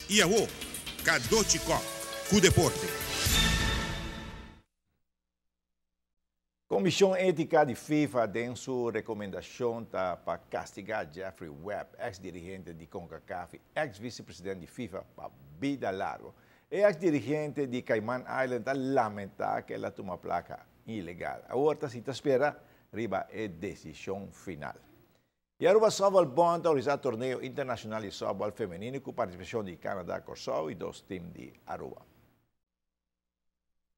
Y awo, Cadochi Kock cu deporte. Comision Etica di FIFA den su recomendacion ta pa castiga Jeffrey Webb, ex dirigente di CONCACAF y ex vicepresidente di FIFA, pa bida largo. E ex dirigente di Cayman Island a lamenta cu el a tuma placa ilegal. Awor ta sinta spera riba e decision final. Y Aruba Softball Bond a organisa torneo internacional di softball femenino cu participacion di Canada, Corsou y dos team di Aruba.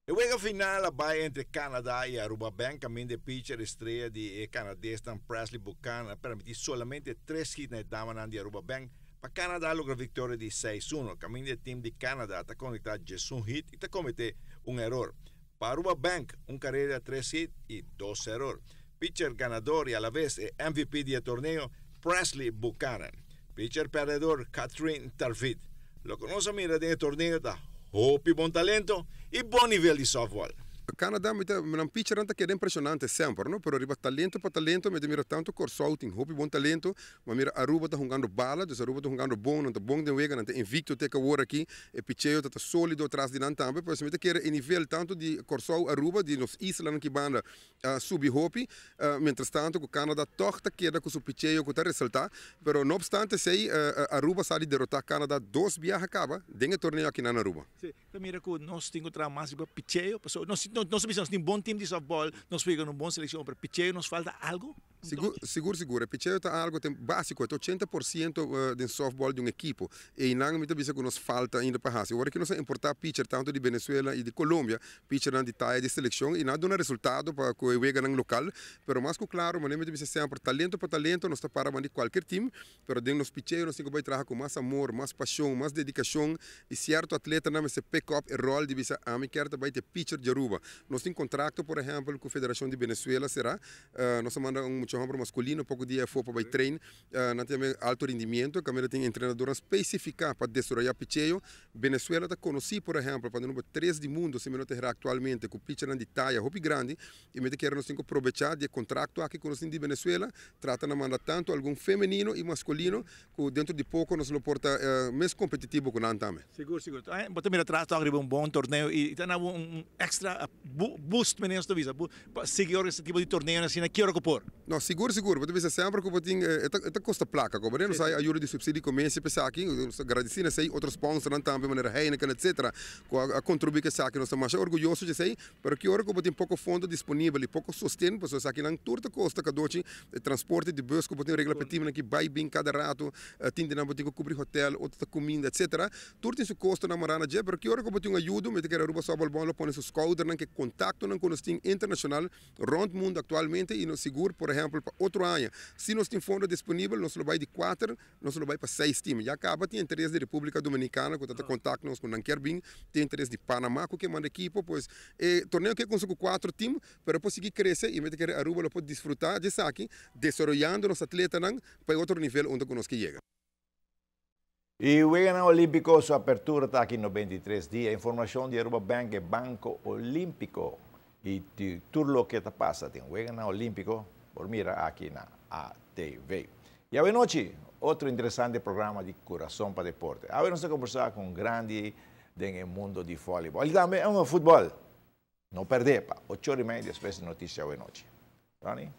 E wega final a bay entre Canada y Aruba Bank, caminda e pitcher estrella di e Canadesnan Presley Buchanan a permiti solamente tres hit na e damanan di Aruba Bank pa Canada logra victoria di 6-1. Caminda e team di Canada ta conecta 11 hit y ta comete un error. Pa Aruba Bank, un carrera, tres hit y dos error. Pitcher ganador y a la vez e MVP di e torneo, Presley Buchanan. Pitcher perdedor, Catherine Tarvit. Loke nos a mira den e torneo ta hopi bon talento y bon nivel di softball. Canada, mi ta, nan pitcher ta keda impresionante semper, no? Pero riba talento pa talento, mi ta mira tanto Corsou tin hopi bon talento, ma mira Aruba ta hungando bala, dus Aruba ta hungando bon, nan ta bon den wega, nan ta invicto te awor aki, e picheo ta solido tras di nan tambe, pues mi ta kere e nivel tanto di Corsou, Aruba, di nos isla nan ki banda, subi hopi, mientras tanto cu Canada toch ta keda cu su picheo cu ta resalta, pero no obstante esey, Aruba sa di derrota Canada dos biaha caba den e torneo aki na Aruba. Si, ta mira cu nos tin cu traha mas riba picheo, pasobra nos nos bisa nos tin bon team di softball, nos por yega na un bon seleccion, pero picheo nos falta algo. Sigur, sigur, sigur. E picheo ta algo ten basico, e ta 80% den softball di un ekipo. E nan mi ta bisa cu nos falta ainda pa haci. Ora cu nos a importa pitcher tanto di Venezuela y di Colombia, pitchernan di taya di seleccion, y nan a duna resultado pa cu e weganan local. Pero mas cu claro, manera mi ta bisa semper, talento pa talento, nos ta para di cualkier team, pero den nos picheo nos tin cu bay traha cu mas amor, mas pasion, mas dedicacion, y cierto atletanan mester pick up e rol di bisa: "Ami kier ta bay te pitcher di Aruba." Nos tin contrato, por ehempel, cu Federacion di Venezuela será. Nos a manda un mucha homber masculino poco dia afo pa bay train. Nan tin alto rendimento, caminda tin entrenador specifica pa desaroya picheo. Venezuela ta conoci, por ehempel, pa number 3 di mundo, si mi no ta actualmente, cu pitchernan di taya hopi grandi, y mi ta kere nos tin cu aprovecha di e contrato aki cu nos tin di Venezuela, trata na manda tanto algun femenino y masculino, cu dentro di poco nos lo por ta mes competitivo cu nan tambe. Sigur, sigur. Bo ta mira atras toch riba un bon torneo y ta un extra boost, meneer ta bisa, pa sigui organisa tipo di torneo asina ki ora cu por. No, sigur, sigur. Bo ta bisa semper cu bo tin, e ta costa placa, como nos hay ayuda di subsidio comercio pa esaki, nos ta agradeci na esey, otro sponsornan tambe, manera Heineken, etc., cu a contribui cu esaki, nos ta mas orguyoso di esey, pero ki ora cu bo tin poco fondo disponibel y poco sosten, pasobra esakinan tur ta costa, Cadochi, transporte di bus cu bo tin regla pa team ki bay bin cada rato, tin di nan bo tin cu cubri hotel, otro ta cuminda, etc. Tur tin su costo na marana dje, pero ki ora cu bo tin un ayudo, mi ta kere Aruba Softball Bond lo pone su schoudernan cu contactonan cu nos tin internacional rond mundo actualmente y nos sigur, por ehempel, pa otro aña, si nos tin fondo disponibel, nos lo bay di 4, nos lo bay pa 6 team. Ya caba tin interes di Republica Dominicana cu ta contacto nos cu nan kier bin, tin interes di Panama cu kier manda ekipo, pues e torneo cu cu 4 team, pero por sigui crece y mi ta kere Aruba lo por disfruta di esaki, desaroyando nos atletanan pa otro nivel unda cu nos kier yega. Y Weganan Olimpico, su apertura ta aki 93 dia. Informacion di Aruba Bank, Banco Olimpico. Y di tur loke ta pasa den Weganan Olimpico, por mira aki na ATV. Y anochi, otro interesante programa di Curason pa Deporte. Awe nos ta combersa cu un grande den mundo di voleibol. Y tambe un futbol. No perde, pa 8 or y mei despues di noticia anochi. Ronnie?